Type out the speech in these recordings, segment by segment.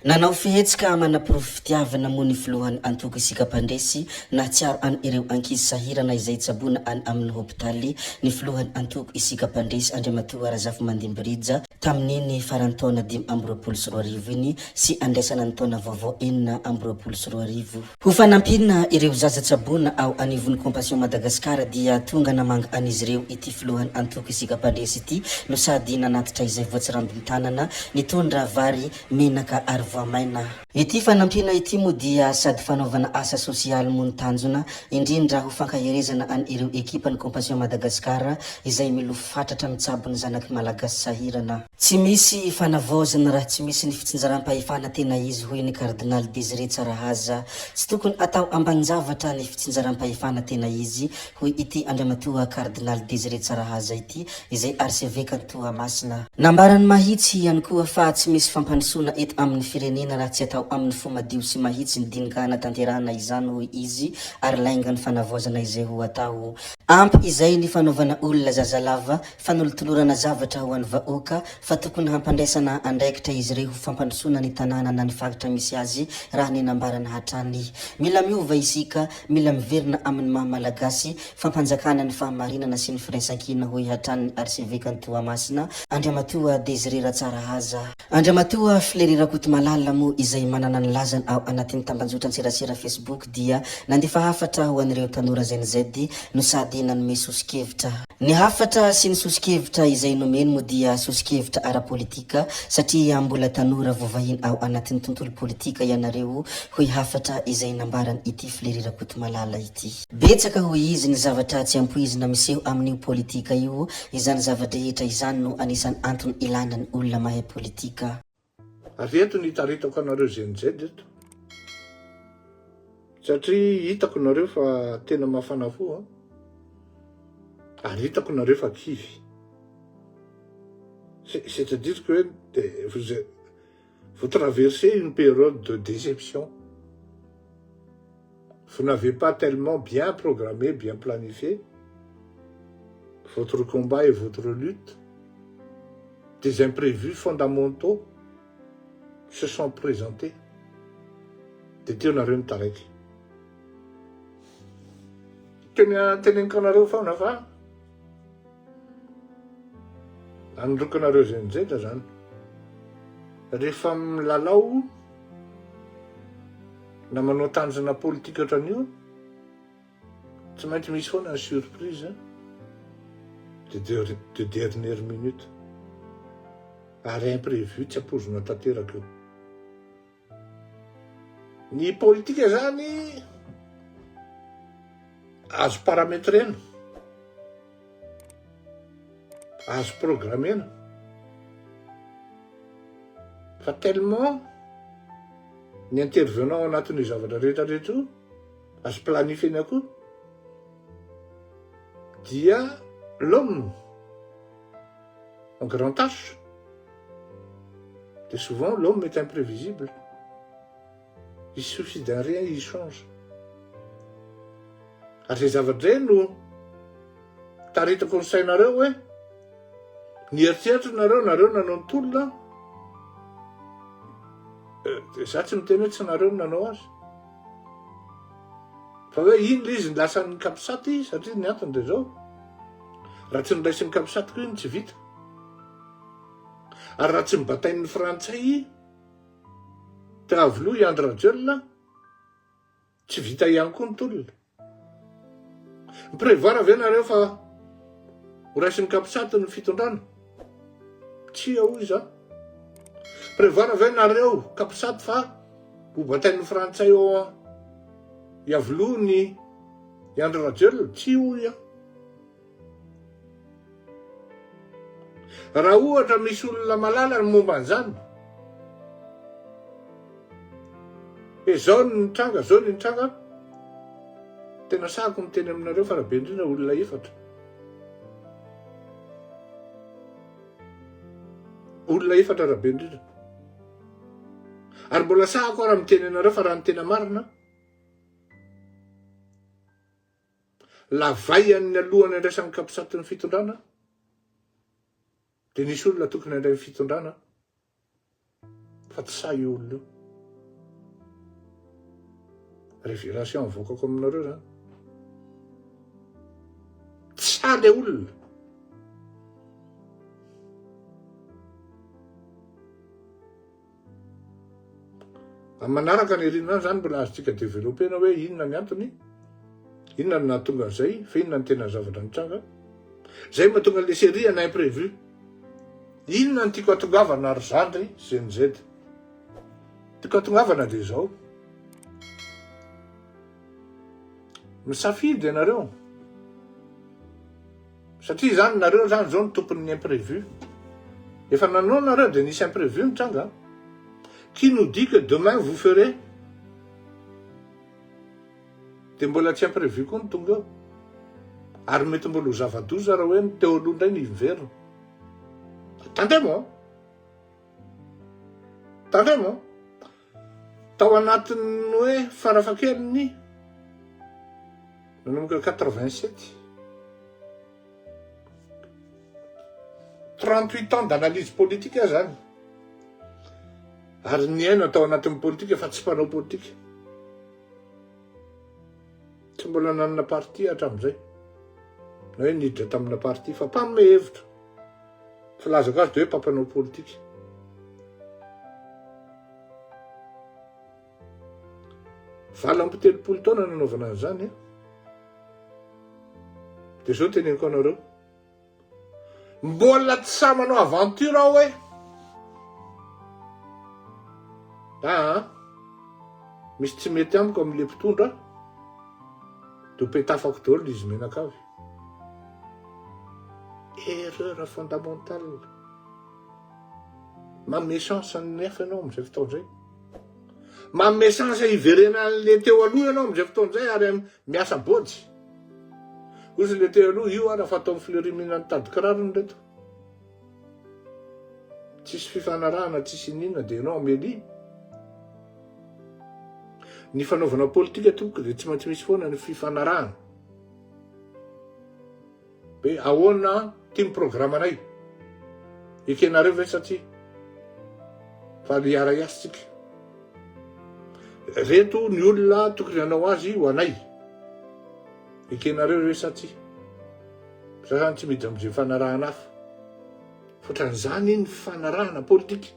Nanao fihetsika manaporofo fitiavana moa ny filohan'ny antoko Isika Mpandresy nahatsiaro an ireo ankizy sahirana izay tsaboina any amin'ny hopitaly ny filohan'ny antoko Isika Mpandresy Andriamatoa Razafimandimby Rija tamin'iny faran'ny taona 2025 iny sy andraisana ny taona vaovao 2026. Ho fanampiana ireo zaza tsaboina ao anivon'ny Compassion Madagascar dia tonga namanga an'izy ireo ity filohan'ny antoko Isika Mpandresy ity no sady nanatitra izay voatsirambin-tanana nitondra vary, menaka ary voamaina. Ity fanampiana ity moa dia sady fanaovana asa sosialy moa ny tanjona, indrindra ho fankaherezana an ireo ekipan'ny Compassion Madagascar izay milofo fatratra mitsabo ny zanaky Malagasy sahirana. Tsy misy fanavaozana raha tsy misy ny fitsinjaram-pahefana tena izy, hoy ny Kardinaly Désiré Tsarahaza. Tsy tokony atao ambanin-javatra ny fitsinjaram-pahefana tena izy, hoy ity Andriamatoa Kardinaly Désiré Tsarahaza ity, izay Arsevekan'i Toamasina. Nambarany mahitsy ihany koa fa tsy misy fampandrosoana eto amin'ny firenena raha tsy atao amin'ny fo madio sy mahitsy ny dinika hanatanterahana izany, hoy izy, ary lainga ny fanavaozana izay ho atao. Ampy izay ny fanaovana olona zazalava Fanolotolorana zavatra ho an'ny vahoaka fa tokony hampandraisana andraikitra izy ireo ho fampandrosoana ny tanàna na ny faritra misy azy raha ny nambarana hatrany. Mila miova isika, mila miverina amin'ny maha Malagasy, fampanjakana ny fahamarinana sy ny firaisankina hoy hatrany ny Arsevekan'i Toamasina, Andriamatoa Désiré Ratsarahaza. Andriamatoa Fleury Rakotomalala moa izay manana ny lazany ao anatin'ny tambanjotran-tserasera Facebook dia nandefa hafatra ho an'ireo tanora Gen Z no sady nanome soso-kevitra. Ny hafatra sy ny soso-kevitra izay nomeny moa dia soso-kevitra ara-politika satria mbola tanora vao vahiny ao anatin'ny tontolo politika ianareo hoy hafatra izay nambaran'ity Fleury Rakotomalala ity. Betsaka hoy izy ny zavatra tsy ampoizina miseho amin'io politika io, izany zava-drehetra izany no anisan'ny antony ilana ny olona mahay politika. Ary eto no itaritako anareo Gen Z eto. Satria hitako nareo fa tena mafana fo an. Ary hitako nareo fa kivy. C'est-à-dire que vous, vous traversez une période de déception. Vous n'avez pas tellement bien programmé, bien planifié votre combat et votre lutte. Des imprévus fondamentaux se sont présentés. Dia teo nareo no taraiky. Tena teneniko anareo foana fa anondroko anareo Gen Z zany. Rehefa milalao na manao tanjona politika ohatran'io, tsy maintsy misy foana ny surprise de de dernière minute. Ary imprévu tsy ampoizina tanteraka io. Ny politika zany azo parametrena, azo programmena, fa tellement ny intervenant ao anatin'io zavatra rehetra rehetra io azo planifiena koa dia l'homme en grand H dia souvent l'homme est imprévisible il suffit d'un rien il change ary zay zavatra zay no taritako ny sainareo hoe nieritreritra nareo nareo nanao ny tolona eh, za tsy miteny hoe tsy nareo no nanao azy fa hoe iny le izy ny lasan'ny capsat satria ny antony dia zao Raha tsy noraisin'ny capsat koa iny tsy vita. Ary raha tsy nobatain'ny frantsay teo Iavoloha i Andry Rajoelina, tsy vita ihany koa ny tolona. Mi-prévoir ve nareo fa ho raisin'ny capsat ny fitondrana? Tsia hoy za. Prévoir ve nareo capsat fa ho batain'ny frantsay ao Iavoloha ny i Andry Rajoelina? Tsia hoy aho. Raha ohatra misy olona malala ny momba an'izany, hoe zao ny nitranga, zao ny nitranga, tena sahako miteny aminareo fa raha be indrindra olona efatra. Olona efatra raha be indrindra. Ary mbola sahako aho raha miteny anareo fa raha ny tena marina, Lavaian'ny alohan'ny handraisan'ny capsat ny fitondrana dia nisy olona tokony handray ny fitondrana fa tsy sahy io olona io. Révélation avoakako aminareo zany. Tsy sahy le olona. Amin'ny manaraka ny herinandro zany mbola azontsika developena hoe inona ny antony, inona no nahatonga an'izay, fa inona ny tena zavatra nitranga. Zay mahatonga an'le série en imprévu. Inona no tiako hatongavana ry zandry Gen Z? Tiako hatongavana dia izao. Misafidy ianareo. Satria izany nareo izany izao no tompon'ny imprévu. Efa nanao nareo dia nisy imprévu nitranga. Qui nous dit que demain vous ferez? Dia mbola tsy imprévu koa ny tonga eo. Ary mety mbola ho zava-doza raha hoe ny teo aloha indray ny hiverina. Tandremo an! Tandremo an! Tao anatin'ny hoe farafahakeliny nanomboka 87, 38 ans d'analyse politique aho zany ary niaina tao anatin'ny politika fa tsy mpanao politika. Tsy mbola nanana parti hatramin'izay na hoe niditra tamina parti fa mpanome hevitra. Filazako azy dia hoe mpampanao politika. 38 taona nanaovana an'izany an. Dia izao teneniko anareo. Mbola tsy sahy manao aventure aho hoe. Aa misy tsy mety amiko amin'ilay mpitondra dia ho petafako daholo izy mianakavy. Erreur fondamentale. Manome chance ny hafa ianao amin'izay fotoana izay. Manome chance hiverenan'ilay teo aloha ianao amin'izay fotoana izay ary miasa bôjy. Hoy izy ilay teo aloha, io ara fa ataon'i Fleury mihinan'ny tadin-kirarony ireto. Tsisy fifanarahana, tsisy ininona dia ianao Amélie. Ny fanaovana politika tompoko dia tsy maintsy misy foana ny fifanarahana. Hoe ahoana ty ny programanay? Ekenareo ve sa tsia? Fa hiara-hiasa tsika. Reto ny olona tokony hanao azy ho anay. Ekenareo ve sa tsia? Za zany tsy miditra am'izay fanarahana hafa. Fotran'izany ny fanarahana politika.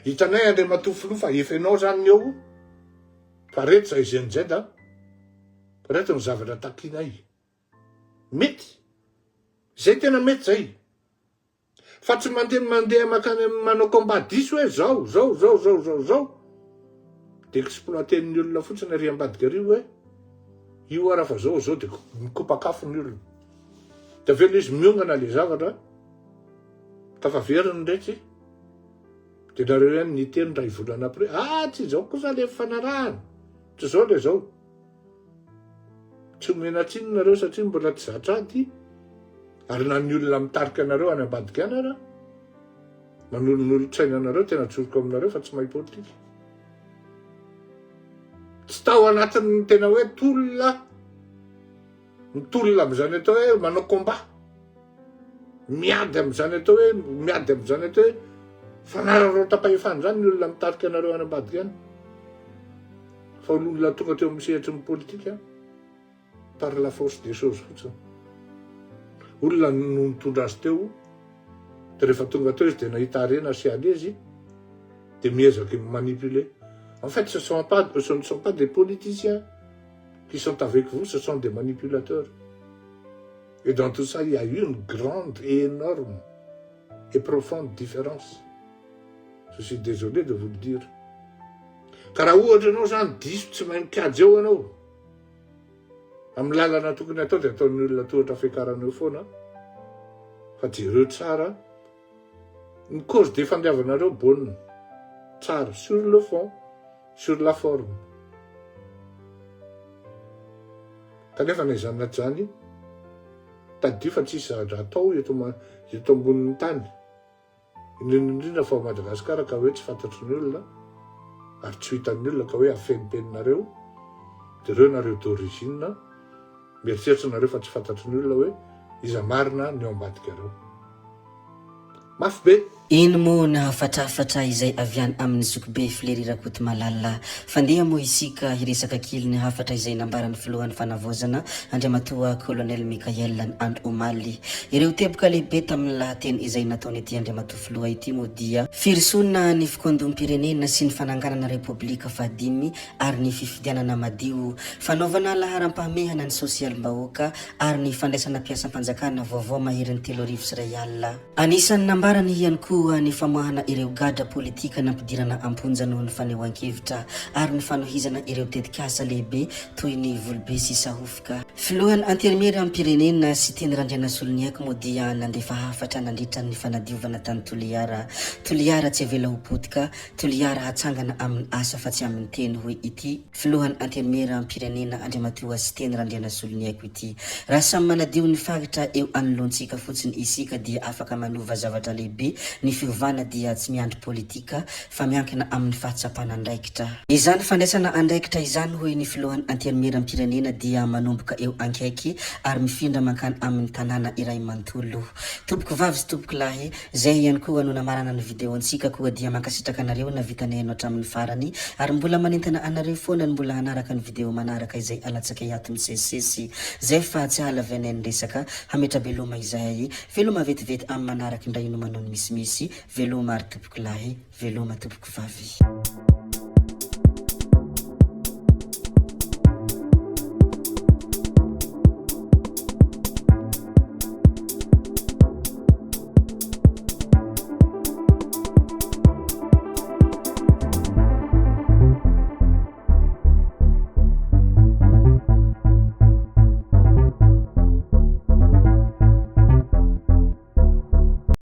Hitanay Andriamatoa Filoha fa efa ianao zany ny eo. Fa reto zay Gen Z a. Reto ny zavatra takinay. Mety. Zay tena mety zay. Fa tsy mandeha mandeha makany amin'ny manao combat diso hoe zao, zao, zao, zao, zao, zao. De exploiter-n'ny olona fotsiny ary ambadika ary hoe io ara fa zao, zao de mikopakafo ny olona. De avy eo le izy miongana le zavatra, tafaveriny retsy, de nareo ihany niteny ray volana après, ah tsy izao kosa le fifanarahana, tsy zao le zao. Tsy omena tsiny nareo satria mbola tsy zatra ady ary na ny olona mitarika anareo any ambadika any ara manolonolotsaina anareo tena tsoriko aminareo fa tsy mahay politika. Tsy tao anatin'ny tena hoe tolona mitolona amin'izany atao hoe manao combat miady amin'izany atao hoe miady amin'izany atao hoe fanararaotam-pahefana izany ny olona mitarika anareo any ambadika any. Fa olona tonga teo amin'ny sehatry ny politika par la force des choses fotsiny. Olona no nitondra azy teo, dia rehefa tonga teo izy dia nahita harena sy alezy, dia miezaka mi-manipuler. En fait, ce sont pas, ce ne sont pas des politiciens qui sont avec vous, ce sont des manipulateurs. Et dans tout ça, il y a une grande et énorme et profonde différence. Je suis désolé de vous le dire. Ka raha ohatra ianao zany diso tsy mahay mikajy eo ianao, amin'ny lalana tokony atao dia ataon'ny olona tohatra fiakarana eo foana, fa jereo tsara ny cause de fandiavanareo bonne, tsara sur le fond, sur la forme. Kanefa na izany na tsy izany, tadidio fa tsisy zavatra atao eto eto ambonin'ny tany. Indrindra indrindra fa ao Madagascar ka hoe tsy fantatry ny olona ary tsy ho hitan'ny olona ka hoe afenimpeninareo de reo nareo d'origine mieritreritra nareo fa tsy fantatry ny olona hoe iza marina ny ao ambadikareo. Mafy be! Eny moa ny hafatrafatra izay avy any amin'ny zokibe Fleury Rakotomalala. Fandeha moa isika hiresaka kely ny hafatra izay nambaran'ny filohan'ny fanavaozana Andriamatoa Colonel Mickaël ny andro omaly. Ireo teboka lehibe tamin'ny lahateny izay nataon'ity Andriamatoa filoha ity moa dia. Firosoana ny fikaondoham-pirenena sy ny fananganana Repoblika fahadimy ary ny fifidianana madio, fanaovana laharam-pahamehana ny sosialim-bahoaka ary ny fandraisana mpiasam-panjakana vaovao maherin'ny 2100. Anisan'ny nambarany ihany koa ny famoahana ireo gadra politika nampidirana am-ponja noho ny fanehoan-kevitra ary ny fanohizana ireo tetikasa lehibe toy ny Volobe sy Sahofika. Filohan'ny Antenimierampirenena, Siteny Randrianasoloniaiko moa dia nandefa hafatra nandritra ny fanadiovana tany Toliara. Toliara tsy avela ho potika, Toliara hatsangana amin'ny asa fa tsy amin'ny teny, hoy ity Filohan'ny Antenimierampirenena Andriamatoa Siteny Randrianasoloniaiko ity. Raha samy manadio ny faritra eo anoloantsika fotsiny isika dia afaka manova zavatra lehibe, ny fiovana dia tsy miandry politika fa miankina amin'ny fahatsapana andraikitra. Izany fandraisana andraikitra izany hoy ny Filohan'ny Antenimierampirenena dia manomboka eo ankaiky ary mifindra mankany amin'ny tanàna iray manontolo. Tompoko vavy sy tompoko lahy, Zay ihany koa no namarana ny video antsika koa dia mankasitraka anareo navita nihaino hatramin'ny farany ary mbola manentana anareo foana ny mbola hanaraka ny video manaraka izay alatsakay ato misesisesy zay fa tsy hahalavianay ny resaka hametra-beloma izahay veloma vetivety amin'ny manaraka indray no manao ny misimisy veloma ary tompoko lahy veloma tompoko vavy.